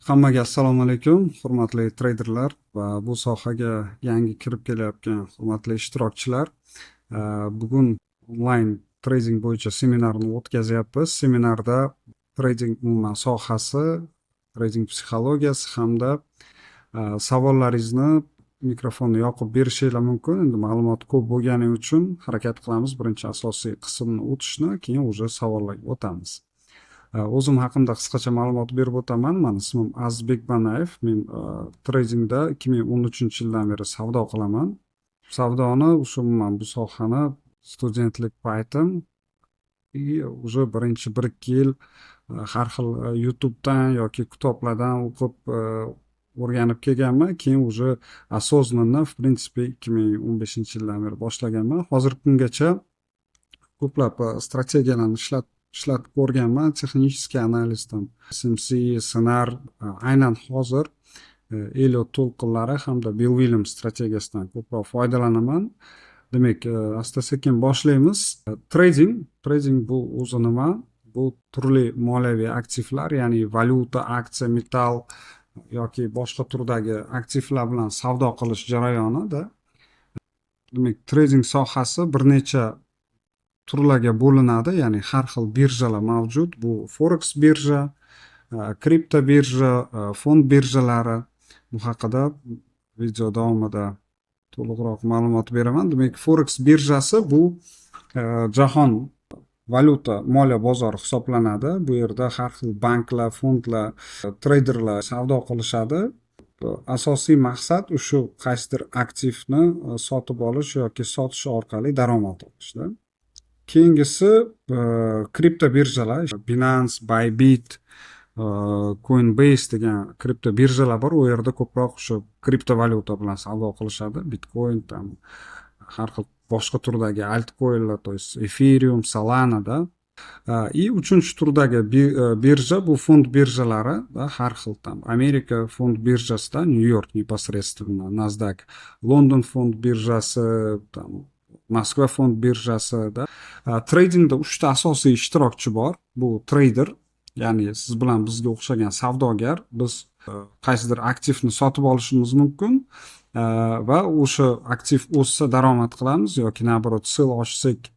Hammaga assalomu alaykum, hurmatli treyderlar va bu sohaga yangi kirib kelayotgan hurmatli ishtirokchilar. Bugun onlayn trading bo'yicha seminarni o'tkazyapmiz. Seminarda trading umuman sohasi, trading psixologiyasi hamda savollaringizni mikrofonni yoqib berishinglar mumkin. Endi ma'lumot ko'p bo'lgani uchun harakat qilamiz birinchi asosiy qismni o'tishni, keyin уже savollarga o'tamiz. O'zim haqimda qisqacha ma'lumot berib o'taman. Mani ismim Azizbek Banayev. Men tradingda 2013-yildan beri savdo qilaman. Savdoni o'sha umuman bu sohani studentlik paytim и уже birinchi bir ikki yil har xil YouTubedan yoki kitoblardan o'qib o'rganib kelganman. Keyin уже осознанно, в принципе, 2015-yildan beri boshlaganman. Hozirgi kungacha ko'plab strategiyalarni ishlatib ko'rganman. Технический анализ там, SMC, SNR, aynan hozir Elliot to'lqinlari hamda Bill Williams strategiyasidan ko'proq foydalanaman. Demak, asta sekin boshlaymiz. Trading bu o'zi nima? Bu turli moliyaviy aktivlar, ya'ni valyuta, aksiya, metall yoki boshqa turdagi aktivlar bilan savdo qilish jarayonida. Demak, trading sohasi bir necha turlarga bo'linadi, ya'ni har xil birjalar mavjud. Bu forex birja, kripto birja, fond birjalari. Bu haqida video davomida to'liqroq ma'lumot beraman. Demak, forex birjasi bu jahon valyuta moliya bozori hisoblanadi. Bu yerda har xil banklar, fondlar, treyderlar savdo qilishadi. Asosiy maqsad o'sha qaysidir aktivni sotib olish yoki sotish orqali daromad olishda. Keyingisi kripto birjalar: Binance, Bybit, Coinbase degan kripto birjalar bor. U yerda ko'proq o'sha kriptovalyuta bilan savdo qilishadi, bitcoin там, har xil boshqa turdagi altcoinlar, то есть Ethereum, Solanada. И uchinchi turdagi birja bu fond birjalari, har xil там Amerika fond birjasida, Nyu York непосредственно, Nasdaq, London fond birjasi там, Moskva fond birjasida. Tradingda uchta asosiy ishtirokchi bor. Bu treyder, ya'ni siz bilan bizga o'xshagan savdogar. Biz qaysidir aktivni sotib olishimiz mumkin va o'sha aktiv o'ssa, daromad qilamiz yoki, наоборот, sell ochsak,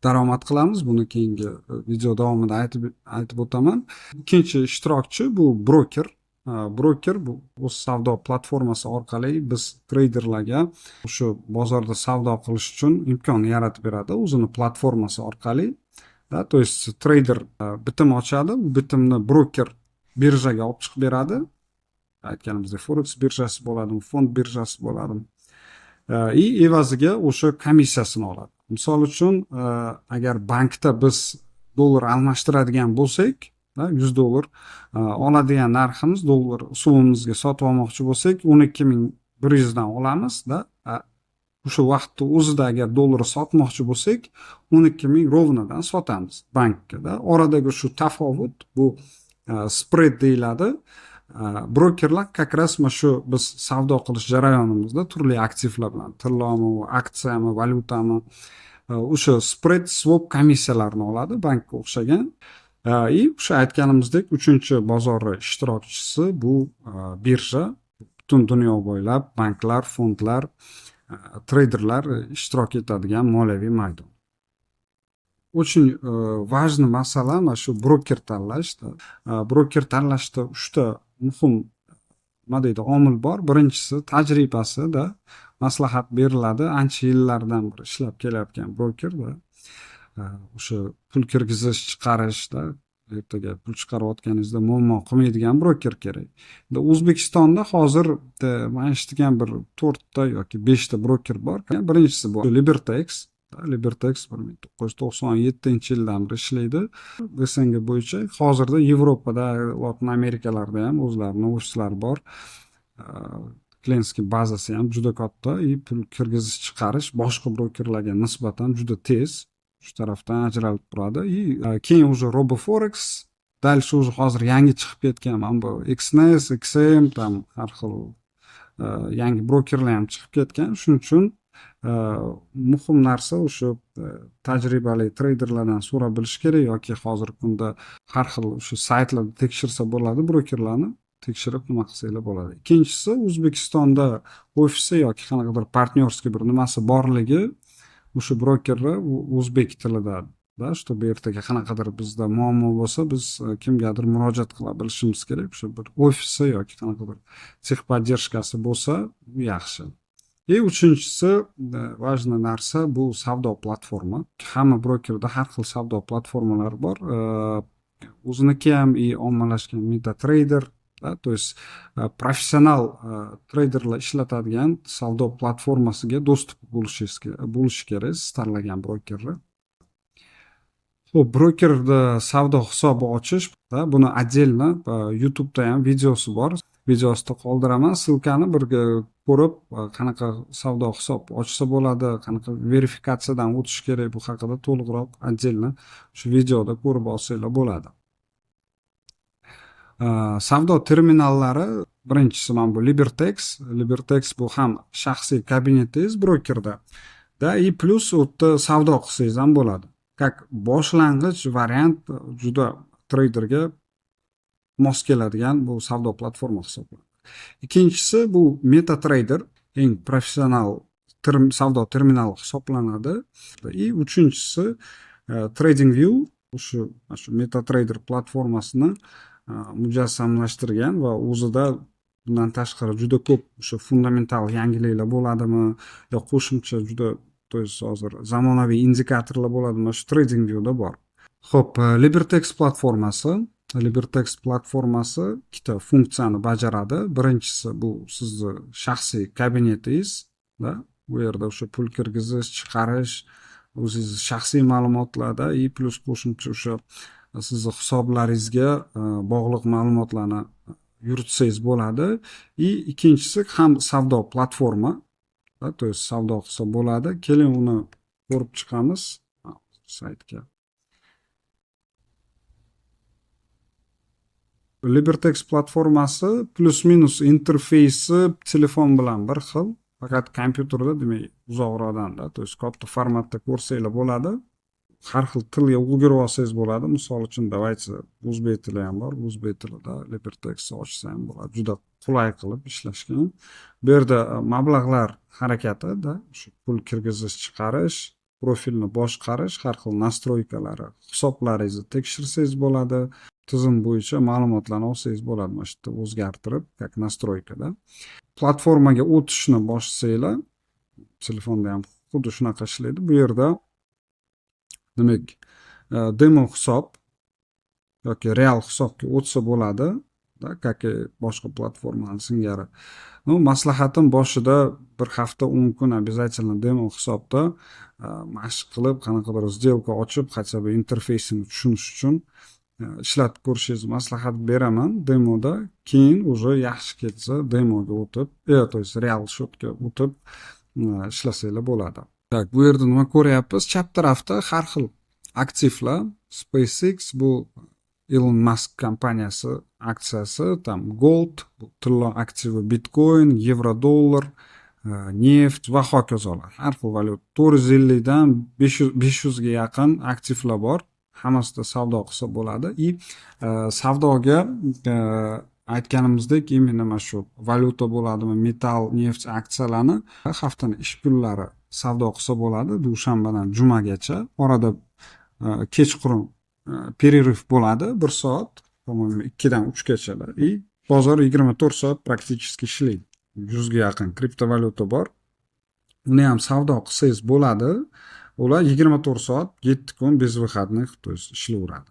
daromad qilamiz. Buni keyingi video davomida aytib o'taman. Ikkinchi ishtirokchi bu broker. Broker bu o'z savdo platformasi orqali biz treyderlarga o'sha bozorda savdo qilish uchun imkon yaratib beradi o'zini platformasi orqali. Да, то есть treyder bitim ochadi, u bitimni broker birjaga olib chiqib beradi. Aytganimizdek, forex birjasi bo'ladimi, fond birjasi bo'ladimi, и evaziga o'sha komissiyasini oladi. Misol uchun, agar bankda biz dollar almashtiradigan bo'lsak, 100 dollar oladigan narximiz, dollar so'mimizga sotib olmoqchi bo'lsak, 12 100dan olamiz da. O'sha vaqtni o'zida agar dollar sotmoqchi bo'lsak, 12 000 ровно dan sotamiz bankka. Oradagi shu tafovut, bu spread deyiladi. Brokerlar как раз mana shu biz savdo qilish jarayonimizda turli aktivlar bilan, tillomi, aksiyami, valyutami, o'sha spread, swap komissiyalarini oladi bankka o'xshagan. И o'sha aytganimizdek, uchinchi bozor ishtirokchisi bu birja. Butun dunyo bo'ylab banklar, fondlar, treyderlar ishtirok etadigan moliyaviy maydon. Очень важный masala mana shu broker tanlashda. Broker tanlashda uchta muhim, nima deydi, omil bor. Birinchisi tajribasida maslahat beriladi, ancha yillardan beri ishlab kelayotgan brokerda o'sha pul kirgizish, chiqarishda, ertaga pul chiqarayotganingizda muammo qilmaydigan broker kerak. Endi O'zbekistonda hozir man eshitgan bir to'rtta yoki beshta broker bor. Birinchisi bu Libertex. Libertex 1997-yildan beri ishlaydi СНГ bo'yicha. Hozirda Yevropada, Lotin Amerikalarda ham o'zlarini ofislari bor, клиентский bazasi ham juda katta и pul kirgizish, chiqarish boshqa brokerlarga nisbatan juda tez, shu tarafdan ajralib turadi. И keyin уже RoboForex, дальше уже hozir yangi chiqib ketgan mana bu Exness, XM там, har xil yangi brokerlar ham chiqib ketgan. Shuning uchun Muhim narsa o'sha tajribali treyderlardan so'rab bilish kerak yoki hozirgi kunda har xil o'sha saytlarda tekshirsa bo'ladi, brokerlarni tekshirib nima qilsanglar bo'ladi. Ikkinchisi, O'zbekistonda ofisi yoki qanaqadir партнёрский bir nimasi borligi, o'sha brokerni o'zbek tilida, да, чтобы ertaga qanaqadir bizda muammo bo'lsa, biz kimgadir murojaat qila bilishimiz kerak. O'sha bir ofisi yoki qanaqadir техподдержка si bo'lsa yaxshi. И uchinchisi, важный narsa, bu savdo platforma. Hamma brokerda har xil savdo platformalari bor. O'ziniki ham и ommalashgan MetaTrader, да, то есть professional treyderlar ishlatadigan savdo platformasiga доступ bo'lishi kerak siz tanlagan brokerni. Xo'p, brokerda savdo hisobi ochish, buni отдельно YouTube'da ham videosi bor. Video ostida qoldiraman ссылка ni, birga ko'rib, qanaqa savdo hisob ochsa bo'ladi, qanaqa verifikatsiyadan o'tish kerak, bu haqida to'liqroq отдельно shu videoda ko'rib olsanglar bo'ladi. Savdo terminallari, birinchisi mana bu Libertex. Libertex bu ham shaxsiy kabinetingiz brokerda, да, и плюс u yerda savdo qilsangiz ham bo'ladi. Как boshlang'ich variant juda treyderga mos keladigan bu savdo platforma hisoblanadi. Ikkinchisi bu MetaTrader, eng professional savdo terminali hisoblanadi. И uchinchisi TradingView, o'sha mana shu MetaTrader platformasini mujassamlashtirgan va o'zida bundan tashqari juda ko'p o'sha fundamental yangiliklar bo'ladimi yo qo'shimcha juda, то есть hozir zamonaviy indikatorlar bo'ladimi, shu TradingViewda bor. Xo'p, Libertex platformasi. Libertex platformasi ikkita funksiyani bajaradi. Birinchisi bu sizni shaxsiy kabinetingiz, да, u yerda o'sha pul kirgizish, chiqarish, o'zingizni shaxsiy ma'lumotlarda и плюс qo'shimcha o'sha sizni hisoblaringizga bog'liq ma'lumotlarni yuritsangiz bo'ladi. И ikkinchisi ham savdo platforma, то есть savdo qilsa bo'ladi. Keling, uni ko'rib chiqamiz saytga. Libertex platformasi плюс-минус interfeysi telefon bilan bir xil, faqat kompyuterda, demak, uzoqroqdan, то есть katta formatda ko'rsanglar bo'ladi. Har xil tilga o'girib olsangiz bo'ladi. Misol uchun, давайте, o'zbek tili ham bor. O'zbek tilida Libertexni ochsa ham bo'ladi. Juda qulay qilib ishlashgan. Bu yerda mablag'lar harakatida, shu pul kirgizish, chiqarish, profilni boshqarish, har xil настройка lari, hisoblaringizni tekshirsangiz bo'ladi. Tizim bo'yicha ma'lumotlarni olsangiz bo'ladi. Mana shu yerda o'zgartirib, как настройка da. Platformaga o'tishni boshlasanglar, telefonda ham xuddi shunaqa ishlaydi. Bu yerda demak, demo hisob yoki real hisobga o'tsa bo'ladi, да, как и boshqa platformalar singari. Ну, maslahatim, boshida bir hafta, 10 kun обязательно demo hisobda mashq qilib, qanaqadir сделка ochib, хотя бы interfeysini tushunish uchun ishlatib ko'rishingizni maslahat beraman demoda. Keyin уже yaxshi ketsa, demoga o'tib, то есть real счет ga o'tib ishlasanglar bo'ladi. Так, bu yerda nima ko'ryapmiz? Chap tarafda har xil aktivlar. SpaceX, bu Elon Musk kompaniyasi aksiyasi, там gold, bu tillo aktivi, bitcoin, yevro dollar, neft va hokazolar. Har xil valyuta 450 dan 500 ga yaqin aktivlar bor. Hammasida savdo qilsa bo'ladi. И savdoga aytganimizdek, именно mana shu valyuta bo'ladimi, metall, neft, aksiyalarni haftani ish kunlari savdo qilsa bo'ladi, dushanbadan jumagacha. Orada kechqurun перерыв bo'ladi bir soat, по-моему, 2 dan 3 gacha. И bozor 24 soat практически ishlaydi. 100 ga yaqin kriptovalyuta bor. Uni ham savdo qilsangiz bo'ladi. Ular 24 soat, 7 kun без выходных, то есть ishlayveradi.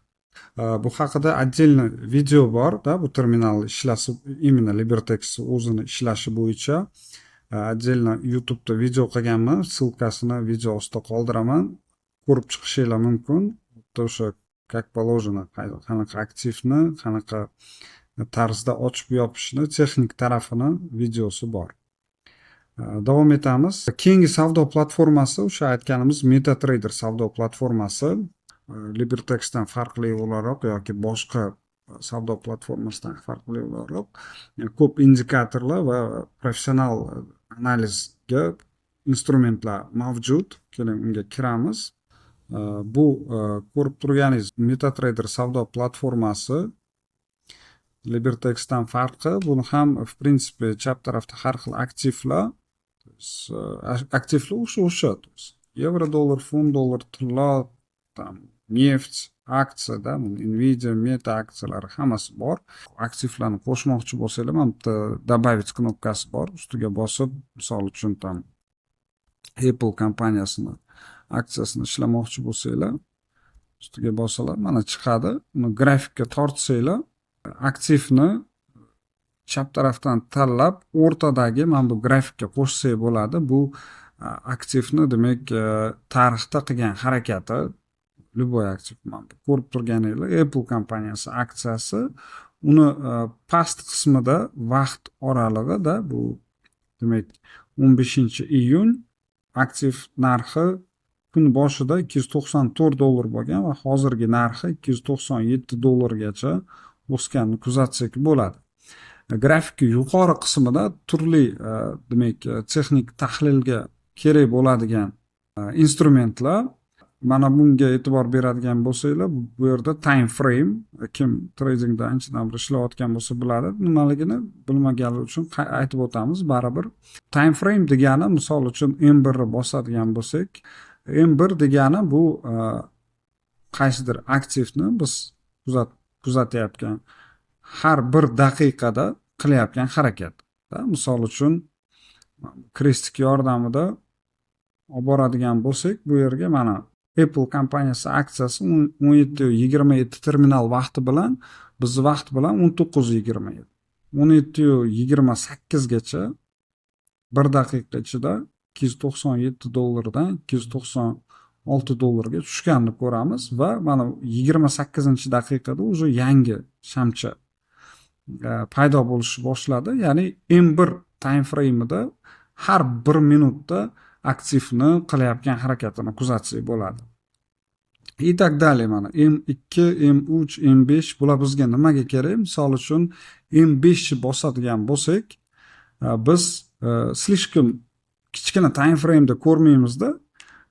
Bu haqida отдельно video bor, да, bu terminal ishlashi, именно Libertex o'zini ishlashi bo'yicha отдельно YouTube'da video qilganman. Ссылка sini video ostida qoldiraman. Ko'rib chiqishinglar mumkin. Bitta o'sha как положено qanaqa aktivni, qanaqa tarzda ochib yopishni texnik tarafini videosi bor. Davom etamiz. Keyingi savdo platformasi o'sha aytganimiz MetaTrader savdo platformasi. Libertexdan farqli o'laroq yoki boshqa savdo platformasidan farqli o'laroq ko'p indikatorlar va professional analizga instrumentlar mavjud. Keling, unga kiramiz. Bu ko'rib turganingiz MetaTrader savdo platformasi. Libertexdan farqi, buni ham, в принципе, chap tarafda har xil aktivlar, aktivlar o'sha, то есть yevro dollar, funt dollar, tillo, там нефть, aksiya да, Nvidia, Meta aksiyalari, hammasi bor. Aktivlarni qo'shmoqchi bo'lsanglar, mana bitta "Добавить" knopkasi bor, ustiga bosib, misol uchun, там Apple kompaniyasini aksiyasini ishlamoqchi bo'lsanglar, ustiga bossalar, mana chiqadi. Uni grafikka tortsanglar, aktivni chap tarafdan tanlab, o'rtadagi mana bu grafikka qo'shsak bo'ladi. Bu aktivni, demak, tarixda qilgan harakati, любой aktiv. Mana bu ko'rib turganinglar Apple kompaniyasi aksiyasi. Uni past qismida vaqt oralig'ida, bu, demak, 15-iyun, aktiv narxi kun boshida 294 dollar bo'lgan va hozirgi narxi 297 dollargacha o'sganini kuzatsak bo'ladi. Grafikni yuqori qismida turli, demak, texnik tahlilga kerak bo'ladigan instrumentlar. Mana bunga e'tibor beradigan bo'lsanglar, bu yerda time frame. Kim tradingda anchadan beri ishlayotgan bo'lsa, biladi nimaligini, bilmaganlar uchun aytib o'tamiz baribir. Time frame degani, misol uchun, M1 ni bosadigan bo'lsak, M1 degani bu qaysidir aktivni biz kuzatayotgan har bir daqiqada qilayotgan harakat. Misol uchun, крестик yordamida olib boradigan bo'lsak, bu yerga, mana, Apple kompaniyasi aksiyasi 17:27 terminal vaqti bilan, bizni vaqt bilan 19:27, 17:28gacha bir daqiqa ichida 297 dollardan 296 dollarga tushganini ko'ramiz va mana 28-daqiqada уже yangi shamcha paydo bo'lishni boshladi. Ya'ni M1 time frame'ida har bir minutda aktivni qilayotgan harakatini kuzatsak bo'ladi и так далее. Mana M2, M3, M5, bular bizga nimaga kerak? Misol uchun, M5 ni bosadigan bo'lsak, biz слишком kichkina time frame'da ko'rmaymizda,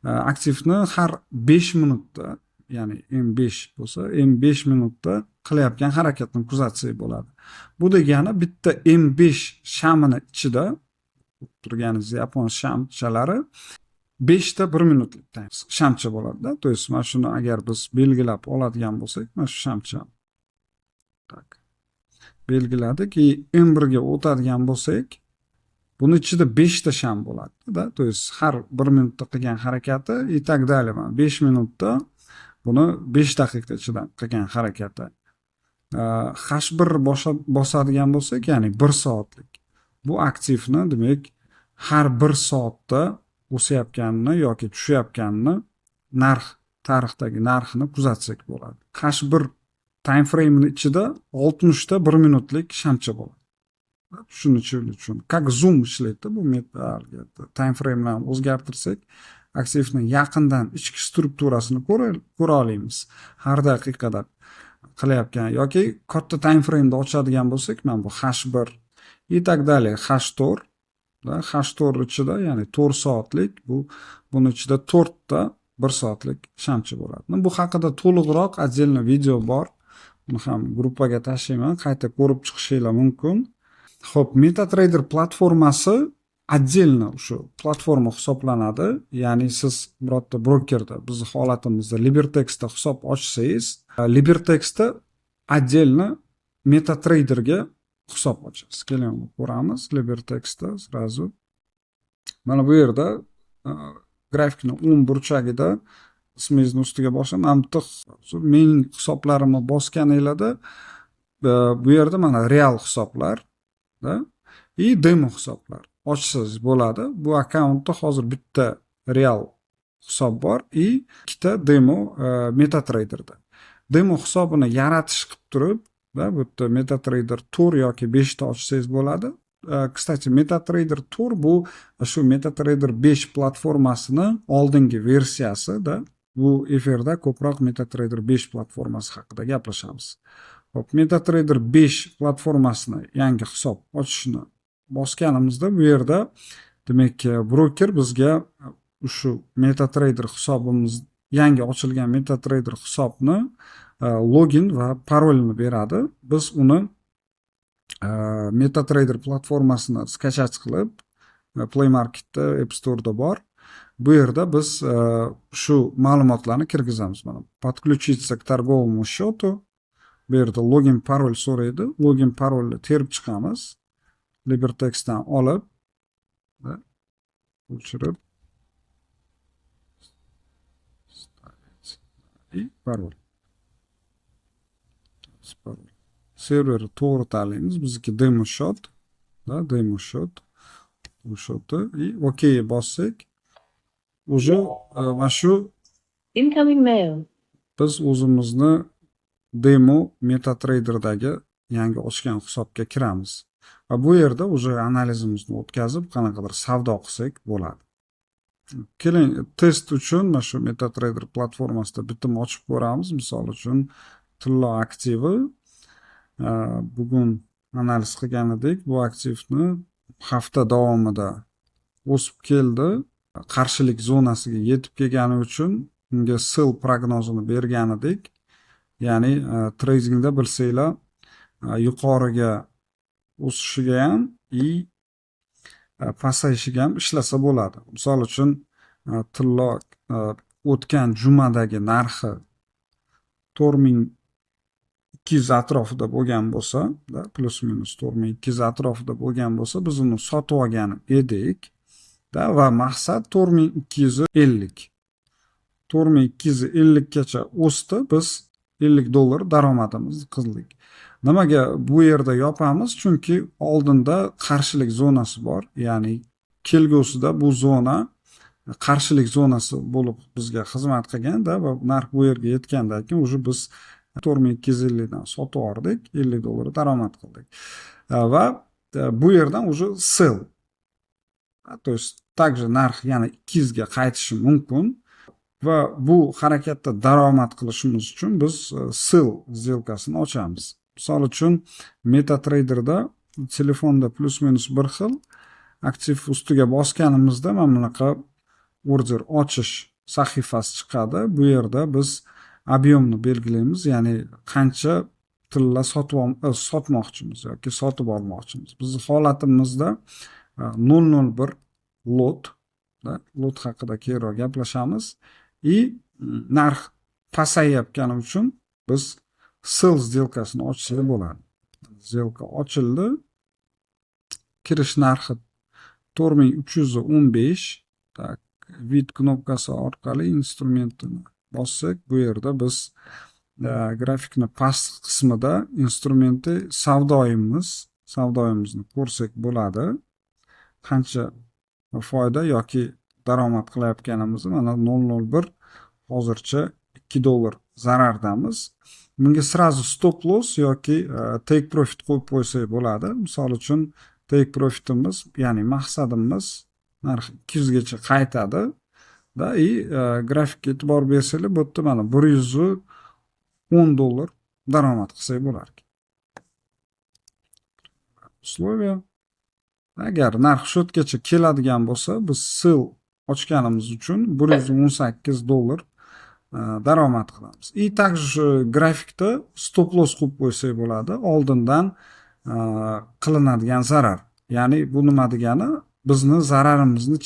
aktivni har 5 minutda, ya'ni M5 bo'lsa, M5 minutda qilayotgan harakatni kuzatsak bo'ladi. Bu degani bitta M5 shamini ichida turganingiz yapon shamchalari beshta bir minutlik shamcha bo'ladida. То есть mana shuni agar biz belgilab oladigan bo'lsak, mana shu shamcha, так, belgiladik и M1 ga o'tadigan bo'lsak, buni ichida beshta sham bo'ladida. То есть har bir minutda qilgan harakati и так далее. Mana 5 minutda, buni 5 daqiqa ichida qilgan harakati. H1 bosadigan bo'lsak, ya'ni bir soatlik, bu aktivni, demak, har bir soatda o'sayotganini yoki tushayotganini, narx, tarixdagi narxini kuzatsak bo'ladi. H1 time frame'ini ichida 60 ta bir minutlik shamcha bo'ladi. Tushunishi uchun, как Zoom ishlaydida bu. Time frame'larni o'zgartirsak, aktivni yaqindan ichki strukturasini ko'ra olamiz, har daqiqada qilayotgan. Yoki katta time frame'da ochadigan bo'lsak, mana bu H1 и так далее, H4, H4 ichida, ya'ni 4 soatlik, buni ichida to'rtta bir soatlik shamcha bo'ladi. Bu haqida to'liqroq отдельно video bor, uni ham gruppaga tashlayman, qayta ko'rib chiqishinglar mumkin. Ho'p, MetaTrader platformasi отдельно o'sha platforma hisoblanadi. Ya'ni siz birorta brokerda, bizni holatimizda Libertexda hisob ochsangiz, Libertexda отдельно MetaTraderga hisob ochasiz. Keling, uni ko'ramiz Libertexda сразу. Mana bu yerda grafikni o'ng burchagida ismingizni ustiga bosib, mana bu yerda mening hisoblarimni bosganinglarda, bu yerda mana real hisoblar и demo hisoblar ochsangiz bo'ladi. Bu akkauntda hozir bitta real hisob bor и ikkita demo MetaTraderda. Demo hisobini yaratish qilib turib, bu yerda MetaTrader 4 yoki 5 ta ochsangiz bo'ladi. Кстати, MetaTrader 4 bu shu MetaTrader 5 platformasini oldingi versiyasida. Bu efirda ko'proq MetaTrader 5 platformasi haqida gaplashamiz. Ho'p, MetaTrader 5 platformasini yangi hisob ochishni bosganimizda, bu yerda Demak, broker bizga shu MetaTrader hisobimiz, yangi ochilgan MetaTrader hisobni login va parolini beradi. Biz uni MetaTrader platformasini скачать qilib, Play Marketda, App Store'da bor. Bu yerda biz shu ma'lumotlarni kirgizamiz. Mana, "Подключиться к торговому счету". Bu yerda login, parol so'raydi. Login, parolni terib chiqamiz. Libertexdan olib, o'chirib, вставить и пароль. Parol. Serverni to'g'ri tanlaymiz. Bizniki demo счет, да, demo счет. Bu счет i и OK bossak, уже mana shu Incoming mail. biz o'zimizni demo MetaTraderdagi yangi ochgan hisobga kiramiz. Va bu yerda уже analizimizni o'tkazib, qanaqadir savdo qilsak bo'ladi. Keling, test uchun mana shu MetaTrader platformasida bitim ochib ko'ramiz. Misol uchun, tillo aktivi, bugun analiz qilgan edik. Bu aktivni hafta davomida o'sib keldi. Qarshilik zonasiga yetib kelgani uchun unga sell prognozini bergan edik. Ya'ni tradingda, bilsanglar, yuqoriga o'sishiga ham и pasayishiga ham ishlasa bo'ladi. Misol uchun, tillo o'tgan jumadagi narxi 4200 atrofida bo'lgan bo'lsa, плюс-минус 4200 atrofida bo'lgan bo'lsa, biz uni sotib olgan edik da va maqsad 4250. 4250 gacha o'sdi, biz 50 dollar daromadimizni qildik. Nimaga bu yerda yopamiz? Chunki oldinda qarshilik zonasi bor. Ya'ni kelgusida bu zona qarshilik zonasi bo'lib bizga xizmat qilganda va narx bu yerga yetgandan keyin уже biz 4250 dan sotib yubordik, 50 dollar daromad qildik. Va bu yerdan уже sell. То есть также narx yana 200 ga qaytishi mumkin va bu harakatda daromad qilishimiz uchun biz sell сделка sini ochamiz. Misol uchun, MetaTraderda, telefonda плюс-минус bir xil, aktiv ustiga bosganimizda mana bunaqa order ochish sahifasi chiqadi. Bu yerda biz объем ni belgilaymiz, ya'ni qancha tilla sotmoqchimiz yoki sotib olmoqchimiz. Bizni holatimizda 0,01 lot, lot haqida keyinroq gaplashamiz. И narx pasayayotgani uchun biz sell сделка sini ochsak bo'ladi. Сделка ochildi. Kirish narxi 4315. Так, вид knopkasi orqali instrumentini bossak, bu yerda biz grafikni past qismida instrumenti savdoyimizni ko'rsak bo'ladi. Qancha foyda yoki daromad qilayotganimizni, mana, 0,01, hozircha 2 dollar zarardamiz. Bunga сразу stop loss yoki take profit qo'yib qo'ysak bo'ladi. Misol uchun, take profitimiz, ya'ni maqsadimiz narx 200 gacha qaytadi da и grafikka e'tibor bersanglar, bu yerda mana 110 dollar daromad qilsak bo'lar ekan. Условия: agar narx shu yergacha keladigan bo'lsa, biz sell ochganimiz uchun 118 dollar daromad qilamiz. И также grafikda stop loss qo'yib qo'ysak bo'ladi. Oldindan qilinadigan zarar. Ya'ni bu nima degani? Bizni zararimizni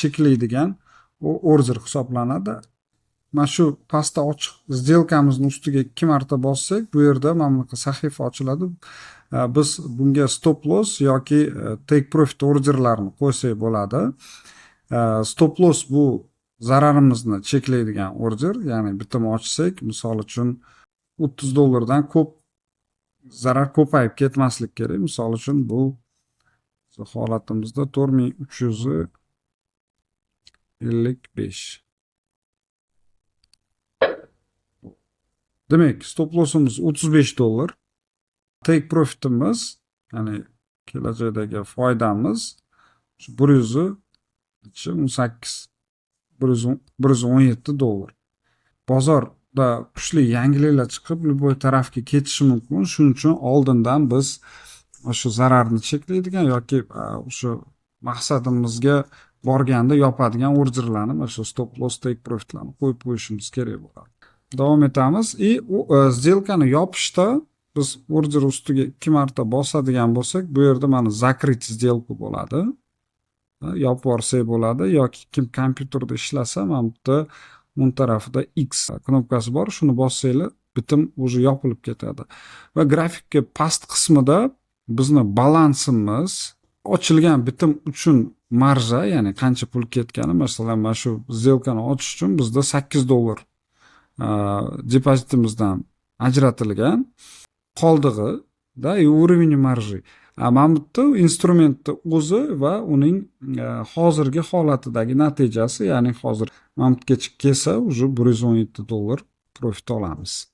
cheklaydigan order hisoblanadi. Mana shu pastda ochiq сделка mizni ustiga ikki marta bossak, bu yerda mana bunaqa sahifa ochiladi. Biz bunga stop loss yoki take profit orderlarini qo'ysak bo'ladi. Stop loss bu zararimizni cheklaydigan order, ya'ni bitim ochsak, misol uchun, 30 dollardan ko'p zarar ko'payib ketmaslik kerak. Misol uchun, bu holatimizda 4355. Demak, stop lossimiz 35 dollar. Take profitimiz, ya'ni kelajakdagi foydamiz shu 118, 117 dollar. Bozorda kuchli yangiliklar chiqib, любой tarafga ketishi mumkin. Shuning uchun oldindan biz o'sha zararni cheklaydigan yoki o'sha Maqsadimizga borganda yopadigan orderlarni, mana shu stop loss, take profitlarni qo'yib qo'yishimiz kerak bo'ladi. Davom etamiz. И сделка ni yopishda biz order ustiga ikki marta bosadigan bo'lsak, bu yerda mana "закрыть сделку" bo'ladi. Yopib yuborsak bo'ladi yoki kim kompyuterda ishlasa, mana bu yerda o'ng tarafida X knopkasi bor, shuni bossanglar, bitim уже yopilib ketadi. Va grafikka past qismida bizni balansimiz, ochilgan bitim uchun marja, ya'ni qancha pul ketgani. Masalan, mana shu сделка ni ochish uchun bizda 8 dollar depozitimizdan ajratilgan qoldig'i да и уровень маржи. Mana bu yerda instrumentni o'zi va uning hozirgi holatidagi natijasi, ya'ni hozir mana bu yergacha kelsa, уже 117 dollar profit olamiz.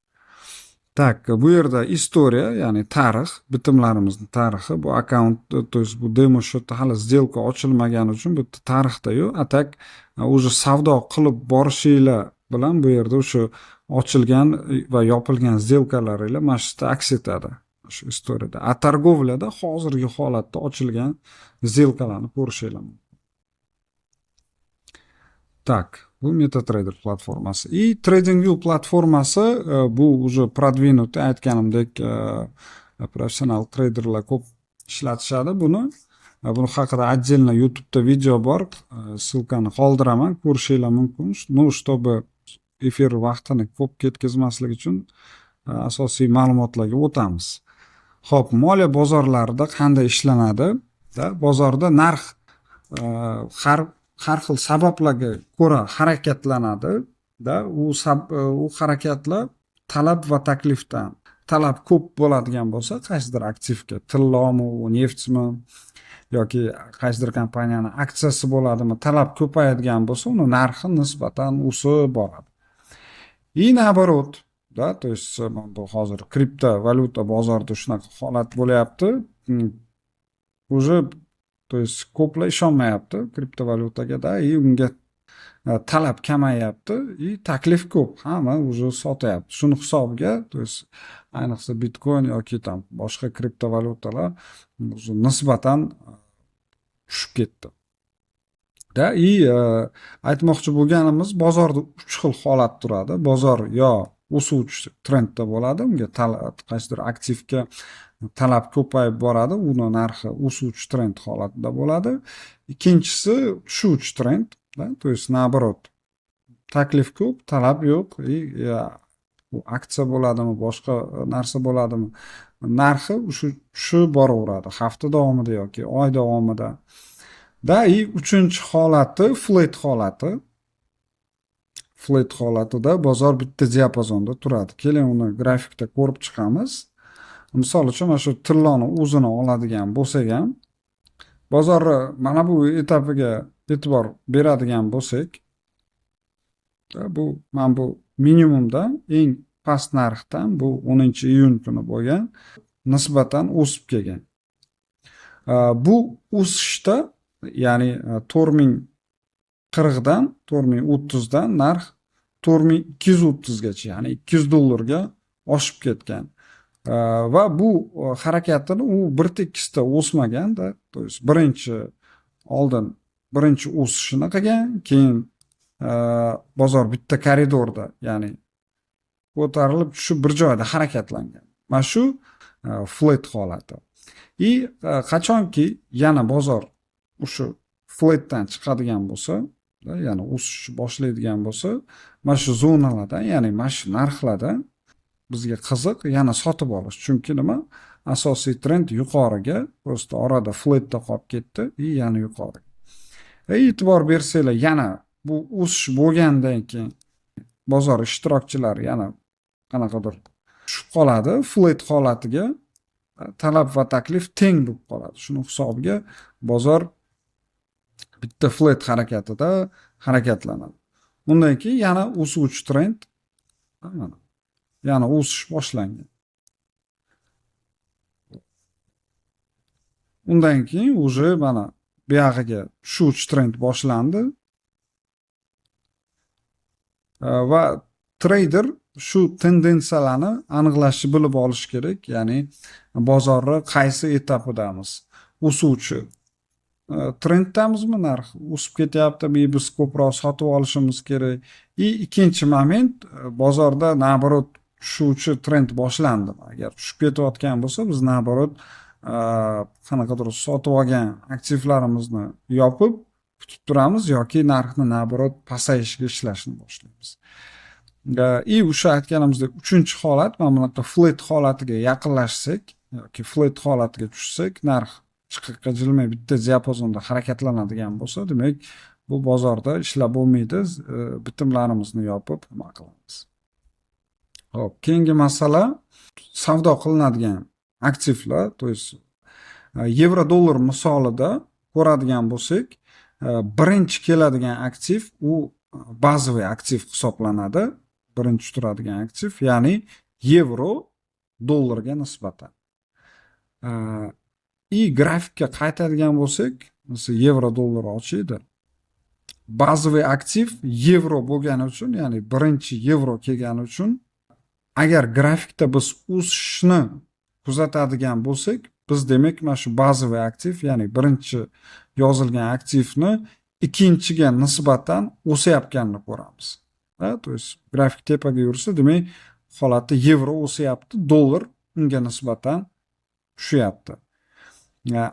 Так, bu yerda история, ya'ni tarix, bitimlarimizni tarixi. Bu akkaunt, то есть bu demo счет da hali сделка ochilmagani uchun bu yerda tarixda yo'q. А так уже savdo qilib borishinglar bilan bu yerda o'sha ochilgan va yopilgan сделка laringlar mana shu yerda aks etadi, shu история da. А торговля da hozirgi holatda ochilgan сделка larni ko'rishinglar mumkin. Так, bu MetaTrader platformasi. И TradingView platformasi bu уже продвинутый, aytganimdek, professional treyderlar ko'p ishlatishadi buni. Buni haqida отдельно YouTube'da video bor, ссылка ni qoldiraman, ko'rishinglar mumkin. Ну, чтобы efir vaqtini ko'p ketkazmaslik uchun asosiy ma'lumotlarga o'tamiz. Xo'p, moliya bozorlarida qanday ishlanadi? Da, bozorda narx har xil sabablarga ko'ra harakatlanadi. Da, u harakatlar talab va taklifdan. Talab ko'p bo'ladigan bo'lsa qaysidir aktivga, tillomi, u neftmi yoki qaysidir kompaniyani aksiyasi bo'ladimi, talab ko'payadigan bo'lsa, uni narxi nisbatan o'sib boradi. И наоборот, да, то есть bu hozir kriptovalyuta bozorida shunaqa holat bo'lyapti. Уже, то есть ko'plar ishonmayapti kriptovalyutaga, да, и unga talab kamayyapti и taklif ko'p, hamma уже sotyapti. Shuni hisobiga, то есть ayniqsa bitcoin yoki там boshqa kriptovalyutalar уже nisbatan tushib ketdi. Да, и aytmoqchi bo'lganimiz, bozorda uch xil holat turadi. Bozor yo o'suvchi trendda bo'ladi, unga qaysidir aktivga talab ko'payib boradi, uni narxi o'suvchi trend holatida bo'ladi. Ikkinchisi tushuvchi trend, да, то есть наоборот, taklif ko'p, talab yo'q и u aksiya bo'ladimi, boshqa narsa bo'ladimi, narxi o'sha tushib boraveradi hafta davomida yoki oy davomida. Да, и uchinchi holati flat holati. Flat holatida bozor bitta diapazonda turadi. Keling, uni grafikda ko'rib chiqamiz. Misol uchun, mana shu tilloni o'zini oladigan bo'lsak ham, bozorni mana bu etapiga e'tibor beradigan bo'lsak, bu mana bu minimumdan, eng past narxdan, bu 10 iyun kuni bo'lgan, nisbatan o'sib kelgan. Bu o'sishda, ya'ni 4040 dan, 4030 dan narx 4230 gacha, ya'ni 200 dollarga oshib ketgan. Va bu harakatini u bir tekisda o'smaganda, то есть birinchi oldin birinchi o'sishini qilgan, keyin bozor bitta koridorda, ya'ni ko'tarilib tushib bir joyda harakatlangan. Mana shu flat holati. И qachonki yana bozor o'sha flatdan chiqadigan bo'lsa, ya'ni o'sishni boshlaydigan bo'lsa, mana shu zonalardan, ya'ni mana shu narxlardan bizga qiziq yana sotib olish. Chunki nima? Asosiy trend yuqoriga, просто orada flatda qolib ketdi и yana yuqori. E'tibor bersanglar, yana bu o'sish bo'lgandan keyin bozor ishtirokchilari yana qanaqadir tushib qoladi flat holatiga, talab va taklif teng bo'lib qoladi. Shuni hisobiga bozor bitta flat harakatida harakatlanadi. Undan keyin yana o'suvchi trend, mana yana o'sish boshlangan. Undan keyin уже mana buyog'iga tushuvchi trend boshlandi. Va treyder shu tendensiyalarni aniqlashni bilib olish kerak, ya'ni bozorni qaysi etapidamiz? O'suvchi Trenddamizmi, narx o'sib ketyaptimi, biz ko'proq sotib olishimiz kerak. И ikkinchi moment, bozorda наоборот tushuvchi trend boshlandimi? Agar tushib ketayotgan bo'lsa, biz наоборот qanaqadir sotib olgan aktivlarimizni yopib, kutib turamiz yoki narxni наоборот pasayishiga ishlashni boshlaymiz. И o'sha aytganimizdek, uchinchi holat, mana bunaqa flat holatiga yaqinlashsak yoki flat holatiga tushsak, narx chiqaqqa jilmay bitta diapazonda harakatlanadigan bo'lsa, demak, bu bozorda ishlab bo'lmaydi, bitimlarimizni yopib nima qilamiz. Ho'p, keyingi masala: savdo qilinadigan aktivlar, то есть yevro dollar misolida ko'radigan bo'lsak, birinchi keladigan aktiv u bazaviy aktiv hisoblanadi, birinchi turadigan aktiv, ya'ni yevro dollarga nisbatan. И grafikka qaytadigan bo'lsak, masalan, yevro dollar ochiydi. Bazaviy aktiv yevro bo'lgani uchun, ya'ni birinchi yevro kelgani uchun, agar grafikda biz o'sishni kuzatadigan bo'lsak, biz demak mana shu bazaviy aktiv, ya'ni birinchi yozilgan aktivni ikkinchiga nisbatan o'sayotganini ko'ramiz. То есть grafik tepaga yursa, demak, holatda yevro o'syapti, dollar unga nisbatan tushyapti.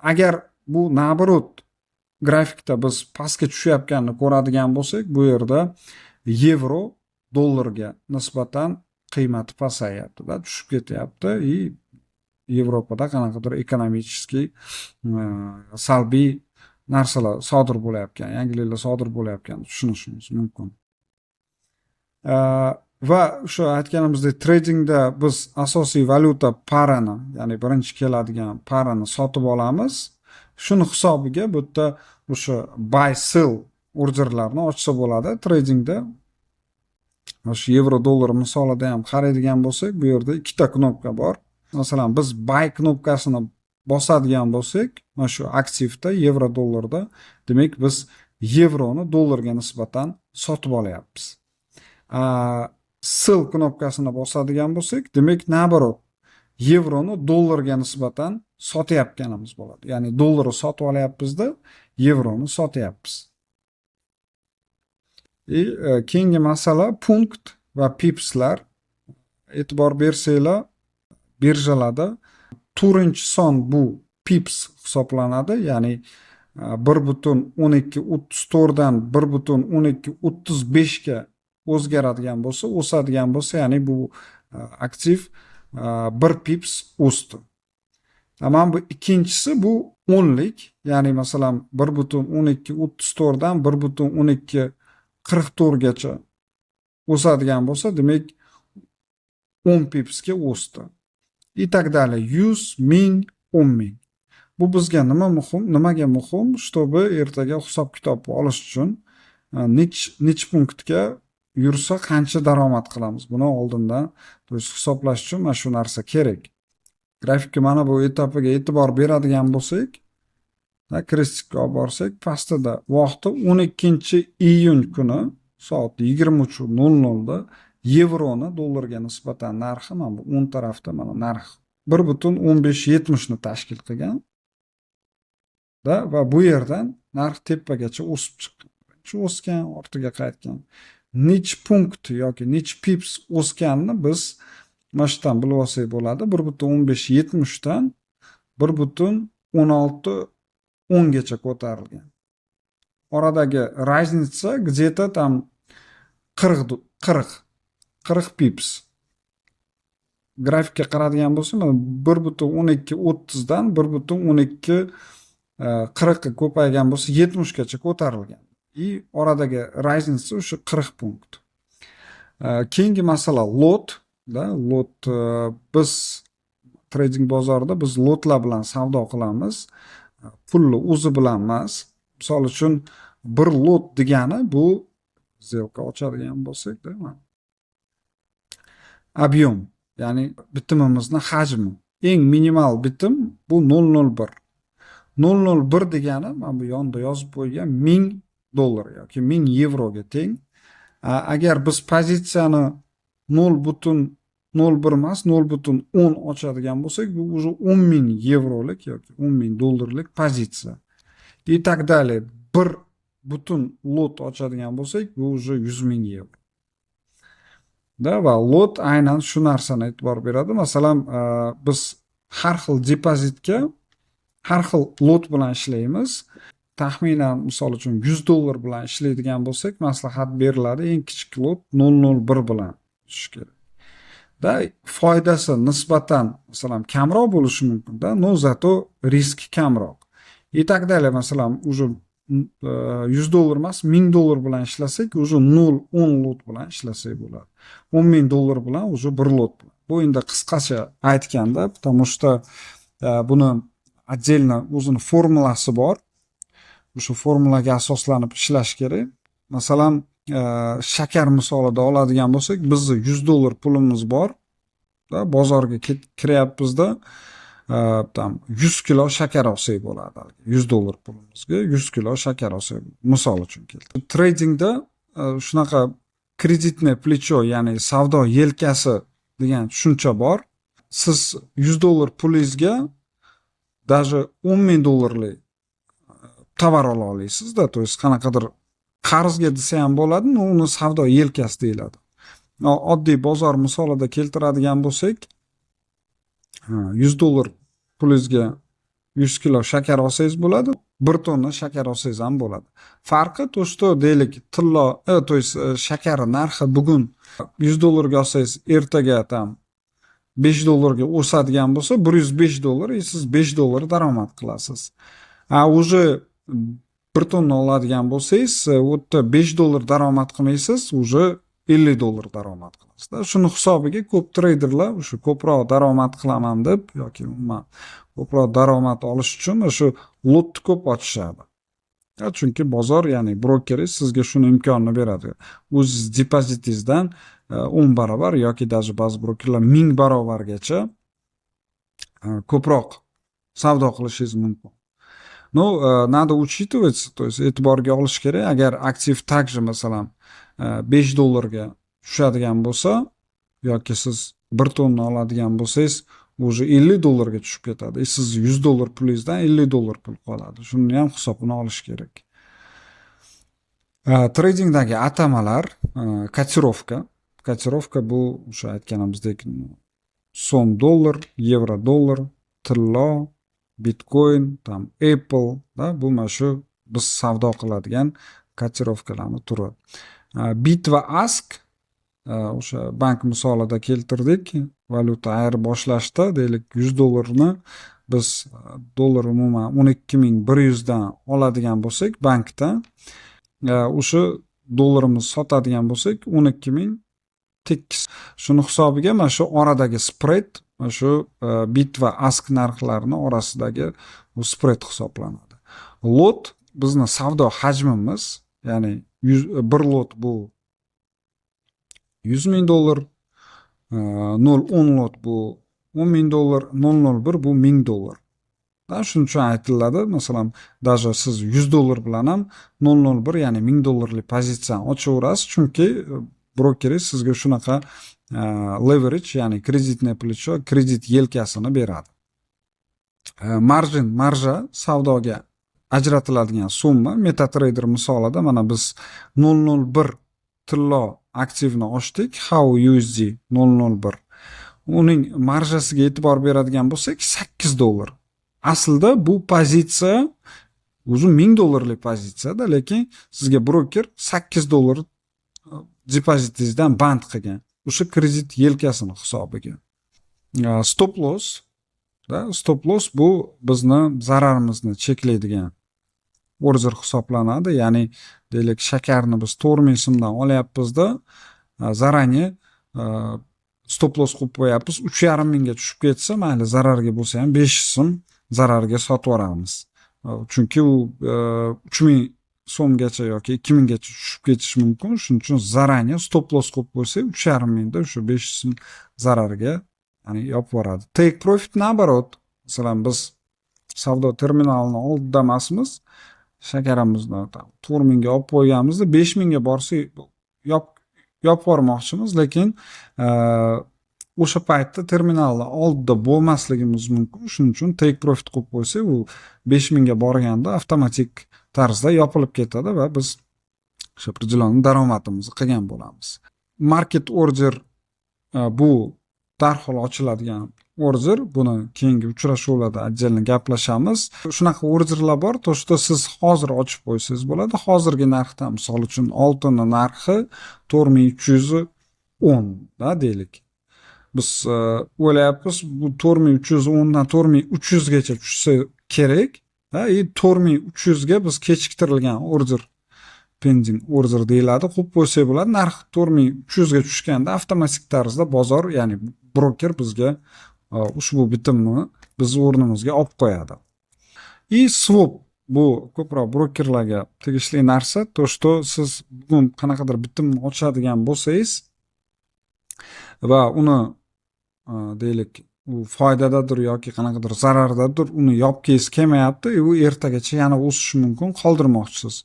Agar bu наоборот grafikda biz pastga tushayotganini ko'radigan bo'lsak, bu yerda yevro dollarga nisbatan qiymati pasayyaptida, tushib ketyapti и Yevropada qanaqadir экономический salbiy narsalar sodir bo'layotgan, yangiliklar sodir bo'layotganini tushunishimiz mumkin. Va o'sha aytganimizdek, tradingda biz asosiy valyuta parani, ya'ni birinchi keladigan parani sotib olamiz. Shuni hisobiga bu yerda o'sha buy, sell orderlarni ochsa bo'ladi tradingda. Mana shu yevro dollar misolida ham qaraydigan bo'lsak, bu yerda ikkita knopka bor. Masalan, biz buy knopkasini bosadigan bo'lsak, mana shu aktivda, yevro dollarda, demak, biz yevroni dollarga nisbatan sotib olyapmiz. Sell knopkasini bosadigan bo'lsak, demak, наоборот, yevroni dollarga nisbatan sotayotganimiz bo'ladi. Ya'ni dollarni sotib olyapmizda, yevroni sotyapmiz. И keyingi masala: punkt va pipslar. E'tibor bersanglar, birjalarda to'rtinchi son bu pips hisoblanadi, ya'ni 1,1234dan 1,1235ga o'zgaradigan bo'lsa, o'sadigan bo'lsa, ya'ni bu aktiv 1 pips o'sdi. Mana bu ikkinchisi, bu o'nlik, ya'ni masalan, 1,1234dan 1,1244gacha o'sadigan bo'lsa, demak, 10 pipsga o'sdi и так далее: 100, 1000, 10 000. Bu bizga nima muhim, nimaga muhim? Чтобы ertaga hisob kitob olish uchun, nech punktga yursa, qancha daromad qilamiz, buni oldindan, то есть hisoblash uchun mana shu narsa kerak. Grafikka mana bu etapiga e'tibor beradigan bo'lsak, крестик ka olib borsak, pastida vaqti 12-iyun kuni soat 23:00da yevroni dollarga nisbatan narxi mana bu o'ng tarafda, mana narx 1,1570ni tashkil qilgan da va bu yerdan narx tepagacha o'sib chiqqan. Birinchi o'sgan, ortiga qaytgan. Nechi punkt yoki nechi pips o'sganini biz mana shu yerdan bilib olsak bo'ladi. 1,1570dan 1,1610gacha ko'tarilgan. Oradagi разница где-то там 40 pips. Grafikka qaradigan bo'lsak, mana 1,1230dan 1,1240ga ko'paygan bo'lsa, 70gacha ko'tarilgan. И oradagi разница o'sha 40 punkt. Keyingi masala: lot da, lot. Biz trading bozorida biz lotlar bilan savdo qilamiz. Pulni o'zi bilan emas. Misol uchun, bir lot degani bu, сделка ochadigan bo'lsak-da, mana. Объем, ya'ni bitimimizni hajmi. Eng minimal bitim bu 0,01. 0,01 degani, mana bu yonida yozib qo'ygan, 1000 dollar yoki 1000 yevroga teng. Agar biz pozitsiyani 0,01 emas, 0,10 ochadigan bo'lsak, bu уже 10 000 yevrolik yoki 10 000 dollarlik pozitsiya. И так далее. Bir butun lot ochadigan bo'lsak, bu уже 100 000 yevro da. Va lot aynan shu narsani e'tibor beradi. Masalan, biz har xil depozitga har xil lot bilan ishlaymiz. Taxminan, misol uchun, 100 dollar bilan ishlaydigan bo'lsak, maslahat beriladi, eng kichik lot 0,01 bilan tushish kerak da. Foydasi nisbatan, masalan, kamroq bo'lishi mumkinda, но зато riski kamroq и так далее. Masalan, уже 100 dollar emas, 1000 dollar bilan ishlasak, уже 0,10 lot bilan ishlasak bo'ladi. 10 000 dollar bilan уже bir lot bilan. Bu endi qisqacha aytganda, потому что buni отдельно o'zini formulasi bor, o'sha formulaga asoslanib ishlash kerak. Masalan, shakar misolida oladigan bo'lsak, bizni 100 dollar pulimiz bor da, bozorga kiryapmizda, там 100 kilo shakar olsak bo'ladi. 100 dollar pulimizga 100 kilo shakar olsak, misol uchun keltirdim. Tradingda shunaqa кредитное плечо, ya'ni savdo yelkasi degan tushuncha bor. Siz 100 dollar pulingizga даже 10 000 dollarlik tovar ola olasizda, то есть qanaqadir qarzga desa ham bo'ladi, но uni savdo yelkasi deyiladi. Oddiy bozor misolida keltiradigan bo'lsak, 100 dollar pulingizga 100 kilo shakar olsangiz bo'ladi, 1 tonna shakar olsangiz ham bo'ladi. Farqi то, что, deylik, tillo, то есть shakar narxi bugun 100 dollarga olsangiz, ertaga там 5 dollarga o'sadigan bo'lsa, 105 dollar, и siz 5 dollar daromad qilasiz. A уже 1 tonna oladigan bo'lsangiz, u yerda 5 dollar daromad qilmaysiz, уже 50 dollar daromad qilasizda. Shuni hisobiga ko'p treyderlar o'sha ko'proq daromad qilaman deb yoki umuman ko'proq daromad olish uchun o'sha lotni ko'p ochishadi. Chunki bozor, ya'ni brokeringiz sizga shuni imkonini beradi. O'ziz depozitingizdan 10 barobar yoki даже ba'zi brokerlar 1000 barobargacha ko'proq savdo qilishingiz mumkin. Ну, надо учитывать, то есть e'tiborga olish kerak, agar aktiv также, masalan, 5 dollarga tushadigan bo'lsa yoki siz 1 tonna oladigan bo'lsangiz, уже 50 dollarga tushib ketadi и siz 100 dollar pulingizdan 50 dollar pul qoladi. Shuni ham hisobini olish kerak. Tradingdagi atamalar: котировка. Котировка bu o'sha aytganimizdek so'm dollar, yevro dollar, tillo, bitcoin, там Apple da, bu mana shu biz savdo qiladigan котировка larni turi. Bid va ask, o'sha bank misolida keltirdik, valyuta ayirboshlashda, deylik, 100 dollarni biz dollar umuman 12 100dan oladigan bo'lsak bankdan, o'sha dollarimizni sotadigan bo'lsak 12 000 tekis. Shuni hisobiga mana shu oradagi spread, mana shu bid va ask narxlarini orasidagi bu spread hisoblanadi. Lot bizni savdo hajmimiz, ya'ni bir lot bu 100 000 dollar, 0,10 lot bu 10 000 dollar, 0,01 bu 1000 dollar. Shuning uchun aytiladi, masalan, даже siz 100 dollar bilan ham 0,01, ya'ni 1000 dollarlik pozitsiyani ochaverasiz, chunki brokeringiz sizga shunaqa leverage, ya'ni кредитное плечо, kredit yelkasini beradi. Margin, marja, savdoga ajratiladigan summa. MetaTrader misolida mana biz 0,01 tillo aktivni ochdik, XAU USD 0,01. Uning marjasiga e'tibor beradigan bo'lsak, 8 dollar. Aslida bu pozitsiya o'zi 1000 dollarlik pozitsiyada, lekin sizga broker 8 dollar depozitingizdan band qilgan o'sha kredit yelkasini hisobiga. Stop loss da, stop loss bu bizni zararimizni cheklaydigan order hisoblanadi. Ya'ni, deylik, shakarni biz 4000 so'mdan olyapmizda, заранее stop loss qo'yib qo'yapmiz. 3500ga tushib ketsa, mayli, zararga bo'lsa ham 500 so'm zararga sotib yuboramiz, chunki u 3000 so'mgacha yoki 2000gacha tushib ketishi mumkin. Shuning uchun заранее stop loss qo'yib qo'ysak, 3500da o'sha 500 so'm zararga, ya'ni yopib yuboradi. Take profit наоборот, masalan, biz savdo terminalini oldida emasmiz, shakarimizni 4000ga olib qo'yganmizda, 5000ga borsa, yopib yubormoqchimiz, lekin O'sha paytda terminalni oldida bo'lmasligimiz mumkin. Shuning uchun take profit qo'yib qo'ysak, u 5000 ga borganda avtomatik tarzda yopilib ketadi va biz o'sha определенный daromadimizni qilgan bo'lamiz. Market order bu darhol ochiladigan order. Buni keyingi uchrashuvlarda отдельно gaplashamiz. Shunaqa orderlar bor, то что siz hozir ochib qo'ysangiz bo'ladi. Hozirgi narxdan, misol uchun, oltinni narxi 4310 da deylik. Biz o'ylayapmiz, bu 4310 dan 4300 gacha tushsa kerak и 4300 ga biz kechiktirilgan order, pending order deyiladi, qo'yib qo'ysak bo'ladi. Narx 4300 ga tushganda avtomatik tarzda bozor, ya'ni broker bizga ushbu bitimni bizni o'rnimizga olib qo'yadi. И swap, bu ko'proq brokerlarga tegishli narsa, то что siz bugun qanaqadir bitimni ochadigan bo'lsangiz va uni deylik, u foydadadir yoki qanaqadir zarardadir, uni yopgingiz kelmayapti, u ertagacha yana o'sishi mumkin, qoldirmoqchisiz.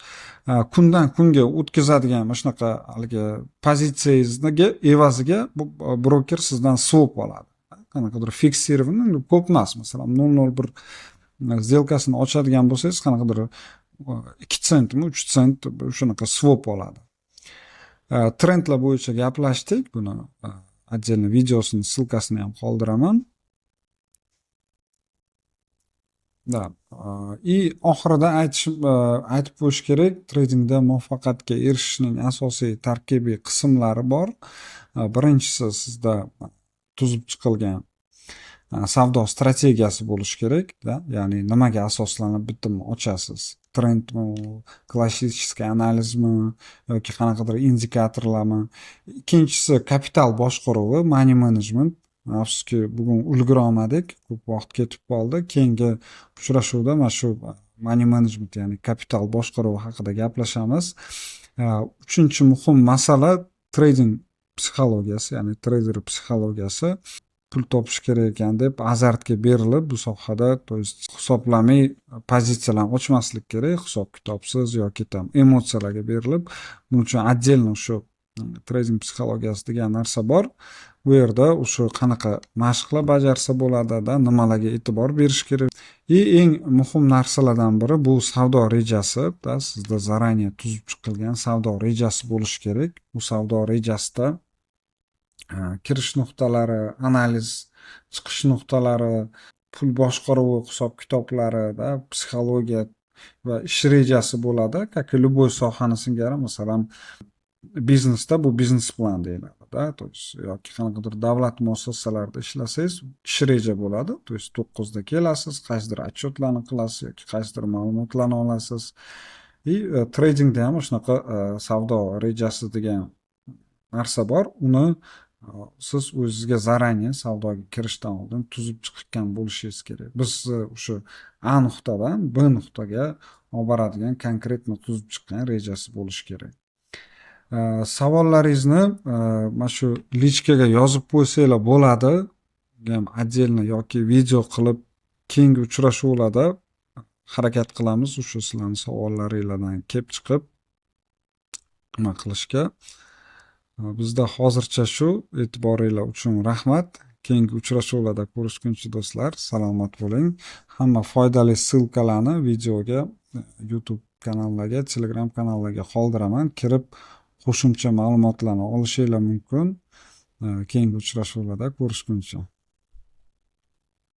Kundan kunga o'tkazadigan mana shunaqa haligi pozitsiyangizga evaziga bu broker sizdan swap oladi. Qanaqadir фиксированный, ko'p emas, masalan, 0,01 сделка sini ochadigan bo'lsangiz, qanaqadir 2 sentmi, 3 sent shunaqa swap oladi. Trendlar bo'yicha gaplashdik, buni отдельно videosini ссылка sini ham qoldiraman. Да. И oxirida aytib qo'yish kerak, tradingda muvaffaqiyatga erishishning asosiy tarkibiy qismlari bor. Birinchisi, sizda tuzib chiqilgan savdo strategiyasi bo'lishi kerak, da, ya'ni nimaga asoslanib bitim ochasiz? Trendmi, klassический analizmi yoki qanaqadir indikatorlarmi? Ikkinchisi, kapital boshqaruvi, money management. Afsuski, bugun ulgura olmadik, ko'p vaqt ketib qoldi. Keyingi uchrashuvda mana shu money management, ya'ni kapital boshqaruvi haqida gaplashamiz. Uchinchi muhim masala trading psixologiyasi, ya'ni treyder psixologiyasi. Pul topish kerak ekan deb azartga berilib bu sohada, то есть hisoblamay pozitsiyalarni ochmaslik kerak, hisob kitobsiz yoki там emotsiyalarga berilib. Buning uchun отдельно shu trading psixologiyasi degan narsa bor. Bu yerda o'sha qanaqa mashqlar bajarsa bo'ladida, nimalarga e'tibor berish kerak. И eng muhim narsalardan biri bu savdo rejasi da, sizda заранее tuzib chiqilgan savdo rejasi bo'lishi kerak. Bu savdo rejasida kirish nuqtalari, analiz, chiqish nuqtalari, pul boshqaruvi hisob kitoblarida, psixologiya va ish rejasi bo'ladi. Как и любой sohani singari, masalan, biznesda bu biznes plan deyiladi-da, то есть yoki qanaqadir davlat muassasalarida ishlasangiz, ish reja bo'ladi. То есть 9da kelasiz, qaysidir отчет larni qilasiz yoki qaysidir ma'lumotlarni olasiz. И tradingda ham shunaqa savdo rejasi degan narsa bor. Uni siz o'zizga заранее savdoga kirishdan oldin tuzib chiqqan bo'lishingiz kerak. Biz o'sha A nuqtadan B nuqtaga olib boradigan конкретно tuzib chiqqan rejasi bo'lishi kerak. Savollaringizni mana shu личка ga yozib qo'ysanglar bo'ladi. Ham отдельно yoki video qilib keyingi uchrashuvlarda harakat qilamiz o'sha sizlarni savollaringlardan kelib chiqib nima qilishga. Bizda hozircha shu. E'tiboringlar uchun rahmat. Keyingi uchrashuvlarda ko'rishguncha, do'stlar, salomat bo'ling. Hamma foydali ссылка larni videoga, YouTube kanallarga, Telegram kanallarga qoldiraman. Kirib qo'shimcha ma'lumotlarni olishinglar mumkin. Keyingi uchrashuvlarda ko'rishguncha.